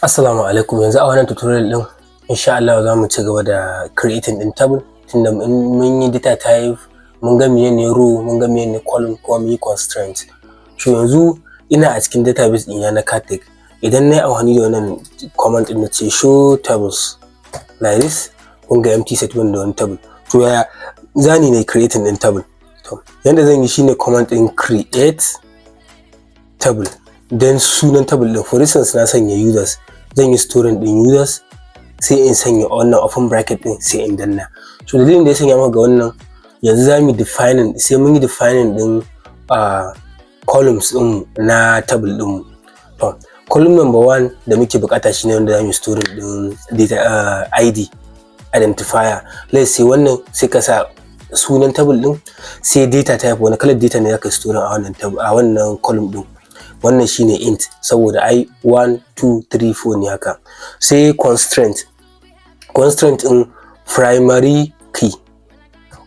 Assalamu alaikum. Yanzu a wannan tutorial din, insha Allah, za mu ci gaba da creating din table, tunda mun yi data type, mun ga menene row, mun ga menene column, kuma mun yi constraint. So yanzu ina a cikin database ɗina na Catec. Idan na yi amfani da wannan command ɗin, na ce show tables like this, kun ga empty set, da wani table. To, yaya zani ne creating din table? To, yanda zan yi shine command ɗin create table, then sunan table ɗin. For instance, na sanya users, zan yi storing ɗin users, sai in sanya wannan open bracket ɗin, sai in danna. So dalilin da ya sanya maka ga wannan, yanzu za mu defining, sai mun yi defining ɗin columns ɗin na table ɗin mu. To, column number one da muke bukata shine wanda za mu yi storing ɗin data, ID identifier. Let's say wannan, sai ka sa sunan table ɗin, sai data type, wani kalar data ne zaka storing a wannan table, a wannan column ɗin. Wannan shine int, saboda ai 1 2 3 4 ne haka. Sai constraint, constraint ɗin primary key,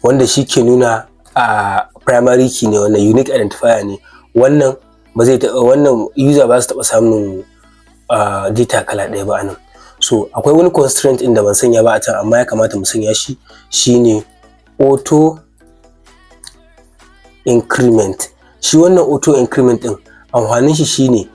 wanda shi ke nuna a primary key ne, wannan unique identifier ne. Wannan ba zai taɓa, wannan user ba su taɓa samun data kala ɗaya ba anan. So akwai wani constraint ɗin da ban sanya ba a can, amma ya kamata mu sanya shi, shine auto increment. Shi wannan auto increment ɗin, amfanin shi shine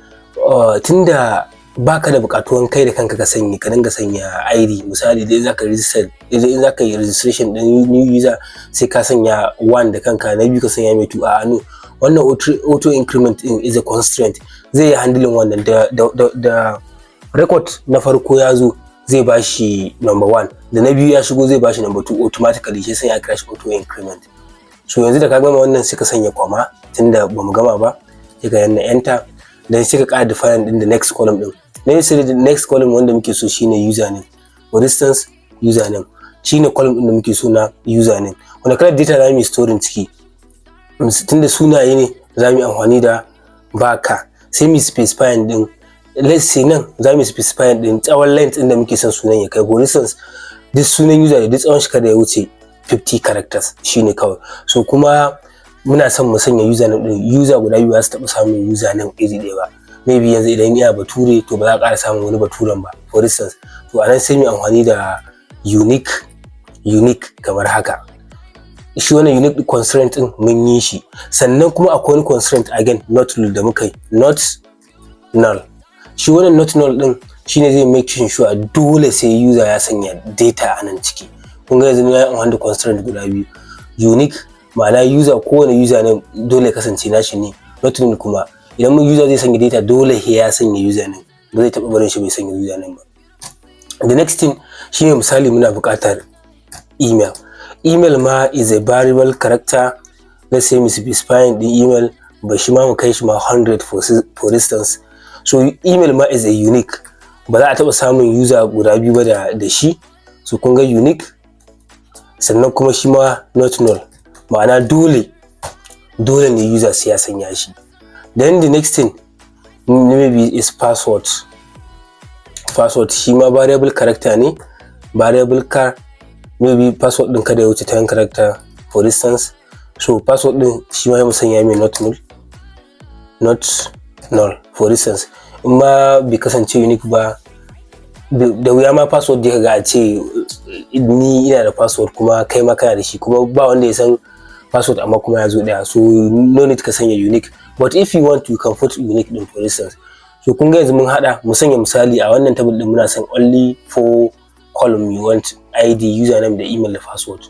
tunda baka da buƙatuwan kai da kanka ka sanya, ka dinga sanya ID. Misali, dai zaka register, idan zaka yi registration din new user, sai ka sanya one da kanka, na biyu ka sanya mai two. A no, wannan auto increment din is a constraint, zai yi handling wannan. Da record na farko ya zo, zai bashi number one, da na biyu ya shigo, zai bashi number two automatically. Shi sai ya kira shi auto increment. So yanzu da ka gama wannan, sai ka sanya comma, tunda bamu gama ba, sai ka danna enter. Dan sai ka ƙara define din the next column din. Next, the next column wanda muke so shine username. For instance, username shine column din da muke so na username. Wanda kalar data za mu yi storing ciki? Tunda sunaye ne, za mu yi amfani da varchar, sai mu specify din, let's say nan za mu specify din tsawon length din da muke son sunan ya kai. For instance, duk sunan user da duk tsawon shi kada ya wuce 50 characters, shine kawai. So kuma muna son mu sanya username din, user guda biyu ba su taɓa samun username iri ɗaya ba. Maybe yanzu idan ina Bature, to ba za a ƙara samun wani Baturen ba, for instance. To, anan sai mu amfani da unique, unique kamar haka. Shi wannan unique constraint din mun yi shi. Sannan kuma akwai wani constraint again, not null, da muka yi, not null. Shi wannan not null din shine zai make sure dole sai user ya sanya data a nan ciki. Kun ga yanzu na yi amfani da constraint guda biyu: unique, ma'ana user, kowane user ne dole ya kasance nashi ne; not null kuma, idan mun user zai sanya data, dole sai ya sanya username, ba zai taɓa barin shi bai sanya username ba. The next thing shine, misali, muna buƙatar email. Email ma is a variable character. Let's say mu specifying din email ba, shi ma mu kai shi ma 100, for instance. So email ma is a unique, ba za a taɓa samun user guda biyu ba da shi. So kun ga unique, sannan kuma shi ma not null, ma'ana dole dole ne user sai ya sanya shi. Then the next thing maybe is password. Password shi ma variable character ne, variable char. Maybe password din kada ya wuce 10 character, for instance. So password din shi ma mu sanya mai not null, not null, for instance. In ma bai kasance unique ba, da wuya ma password da kaga a ce ni ina da password kuma kai ma kana da shi, kuma ba wanda ya san password, amma kuma ya zo daya. So no need ka sanya unique, but if you want, you can put unique din, for instance. So kun ga yanzu mun hada. Mu sanya misali, a wannan table din muna son only four column. You want ID, username, da email, da password.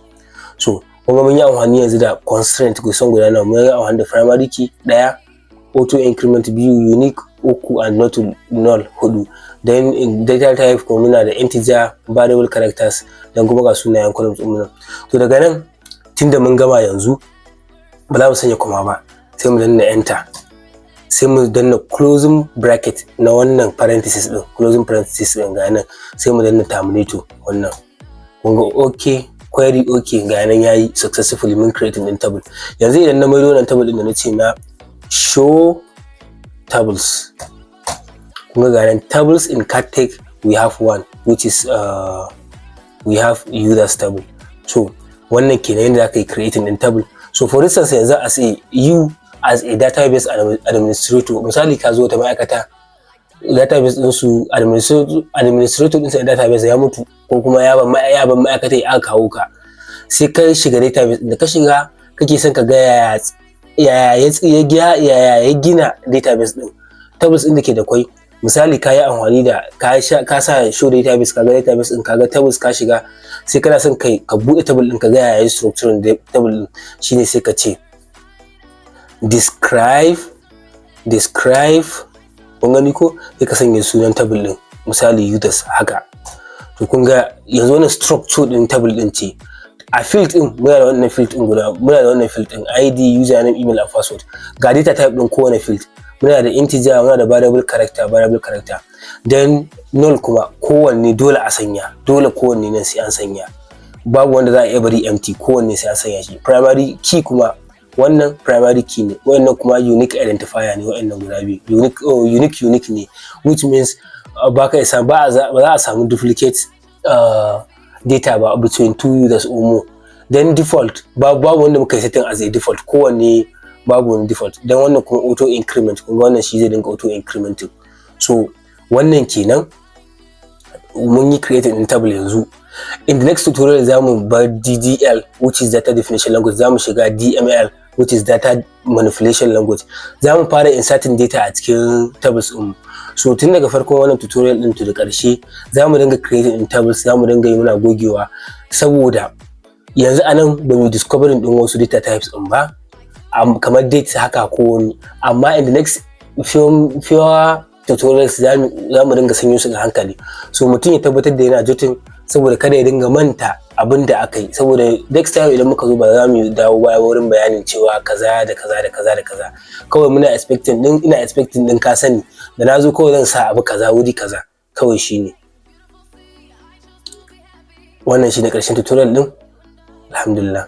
So kun ga mun yi amfani yanzu da constraint kusan guda nawa? Mun yi amfani da primary key daya, auto increment biyu, unique uku, and not null hudu. Then in data type kuma muna da integer, variable characters, dan kuma ga sunayen columns din nan. To, daga nan, tunda mun gama yanzu, ba za mu sanya comma ba, sai mu danna enter, sai mu danna closing bracket na wannan parenthesis din, closing parenthesis din ga nan, sai mu danna terminator. Wannan kun ga okay, query okay, ga nan yayi successfully, mun creating din table. Yanzu idan na maido wannan table din da na ce na show tables, kun ga nan tables in Cadtech, we have one, which is we have users table. So wannan kenan yadda zaka yi creating din table. So for instance, yanzu as a you as a database administrator, misali ka zo ta ma'aikata, Database din su, administrator din sa database ya mutu ko kuma ya ban ma'aikata, aka kawo ka, sai ka shiga database. Da ka shiga, kake son ka ga yaya ya gina database din, tables din da ke da kwai. Misali, ka yi amfani da ka sa show database, ka ga database din, ka ga tables, ka shiga, sai kana son kai ka bude table din, ka ga yaya structure table din. Shine sai ka ce describe. Kun gani ko? Sai ka sanya sunan table din, misali users haka. To, kun ga yanzu wannan structure din table din ce. A field din muna da wannan field din guda, muna da wannan field din: ID, username, email and password. Ga data type din kowane field: muna da integer, muna da variable character, variable character, then null. Kuma kowanne dole a sanya, dole kowanne nan sai an sanya, babu wanda za a iya bari empty, kowanne sai an sanya shi. Primary key kuma, wannan primary key ne, wannan kuma unique identifier ne. Wa'annan guda biyu unique, oh, unique unique ne, which means ba ka isa ba za a samu duplicate data ba between two users or more. Then default, babu wanda muka yi setting as a default, kowanne babu wani default. Dan wannan kuma auto increment. Kun ga wannan shi zai dinga auto incrementing. So wannan kenan, mun yi creating din table. Yanzu in the next tutorial zamu bar DDL, which is data definition language, zamu shiga DML, which is data manipulation language. Zamu fara inserting data a cikin tables din. So tun daga farkon wannan tutorial din to da ƙarshe, zamu dinga creating din tables, zamu dinga yi muna gogewa, saboda yanzu anan ba mu discovering din wasu data types din ba, kamar date haka ko wani. Amma in the next few tutorials za mu dinga sanyo su ga hankali. So mutum ya tabbatar da yana jotting, saboda kada ya dinga manta abin da aka yi, saboda next time idan muka zo ba za mu dawo baya wurin bayanin cewa kaza da kaza da kaza da kaza. Kawai muna expecting din, ina expecting din ka sani, da na zo kawai zan sa abu kaza wuri kaza kawai. Shine wannan, shine karshen tutorial din. Alhamdulillah.